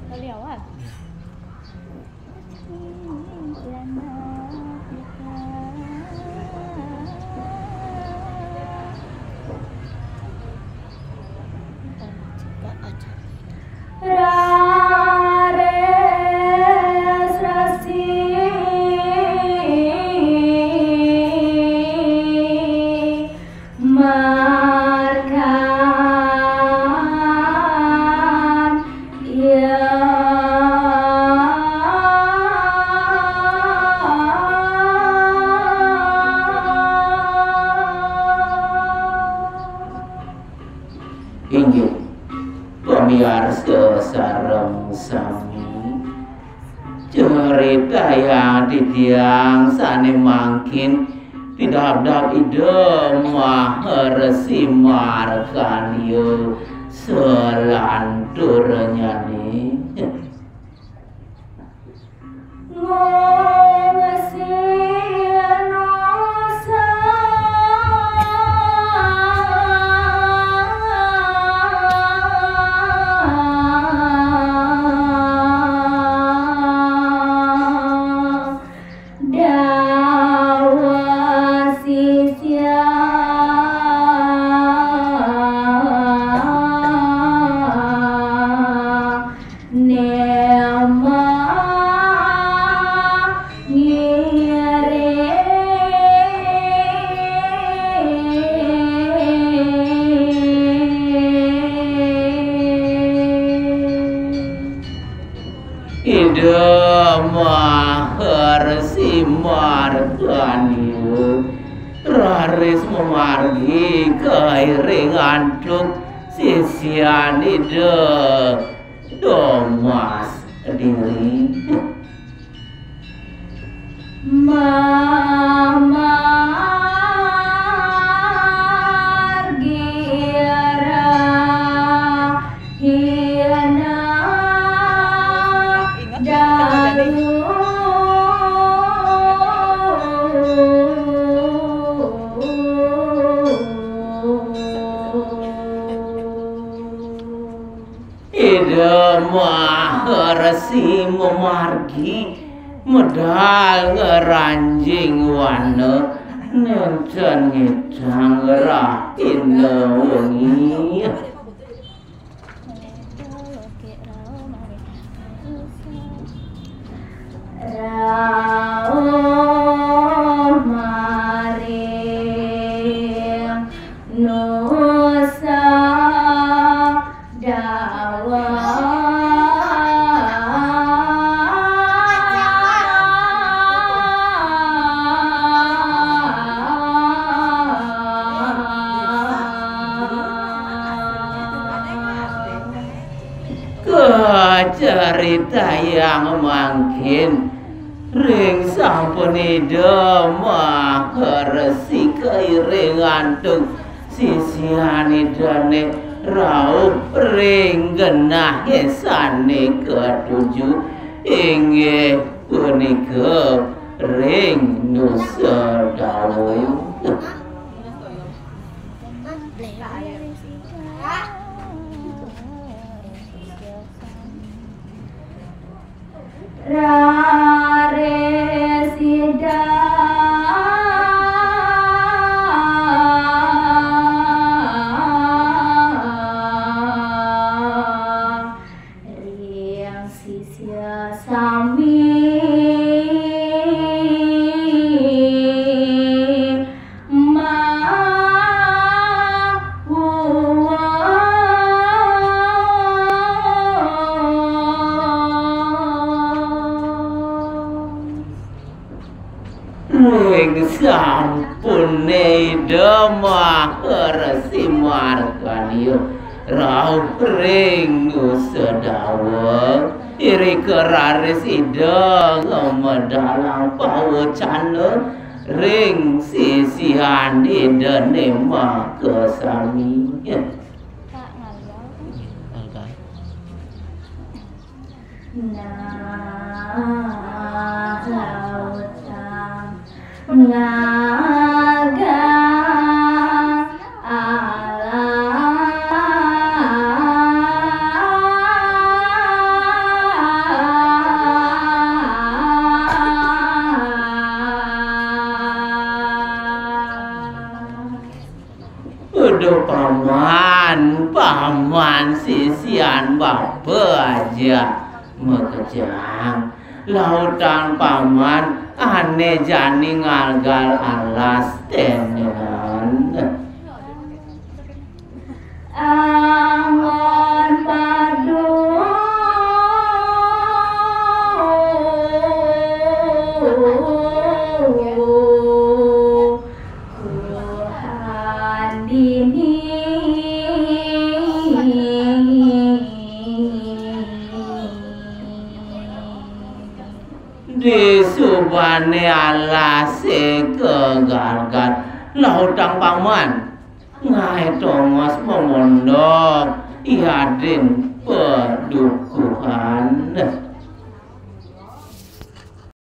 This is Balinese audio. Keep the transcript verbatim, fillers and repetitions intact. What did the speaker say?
Dari awal. Raris resi margan ya. Inggih, pamiarsa sareng sami, caritayang titiang sané mangkin pidabdab Ida Maharesi Markandeya salanturnyané. Dawuh sisya nema ngiring. Ida Maharesi Markandeya raris mamargi kairing antuk sisian Ida Domas Diri. Mamargi rahina dalu. Ida Maharesi mamargi medal ngranjing wana, nénten ngidang rahina wengi. Rauh maring Nusa Dawa. Kacaritayang mangkin ring sampun Ida Maharesi kairing antuk sisian Idané rauh ring genahé sané katuju, inggih punika ring Nusa Dawa. Raris Ida ring sisya sami mawuwung. Ring sampuné Ida Maharesi Markandeya rauh ring Nusa Dawa, irika raris Ida ngamedalang pawecana ring sisian Idané makasami. Nah, lautang ngagang alas. Yan bapa aja makejang. Lautang paman ané jani ngalgal alas ténan. Angon padu Tuhan dini. Disubané alasé kagargat, lautang paman ngaé tongos mamondok, yadin paduka.